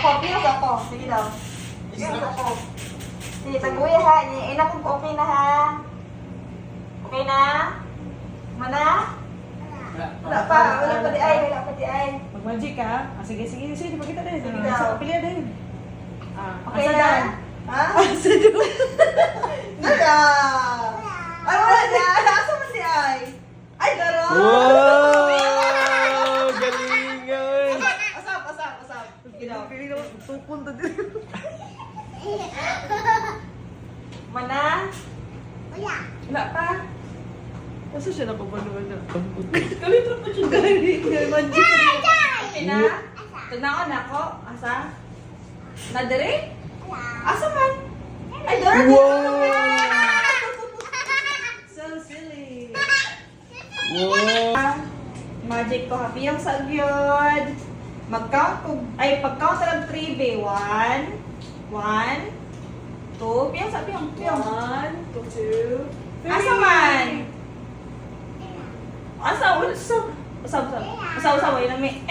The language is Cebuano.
Ako, piyos ako. Sige daw. Piyos ako. Sige, taguya ha. Ina kung okay na ha. Okay na? Mana? Wala pa. Wala pa di ay. Wala pa di ay. Mag-magic ka? Ah, sige, sige, sige. Pakita din. Sige Ah, daw. sa pili din. Ah, Okay asa na? dan? Ha? Asa daw? Nara! Ay, wala na. Asa man di ay? Ay, dara! Wow! Galing oy! Asap, asap, asap. Sige daw. Pili daw. Tupunta din. Mana? Wala pa. Asa siya napabaluan na? Kalito pa siya. Galing. Magic. Okay na? Tanaon na ako. Asa? Na dire? Asa man? Ay, dara! Wow! So silly. Wow! Magic ko happy yung sagyod. Mag-count ko, ay pag-count sa lang 3 be 1 1 2 piyang sa piyang piyang. One, two, three. Asa man? Asa wala sa usab usab. Usab usab wala mi.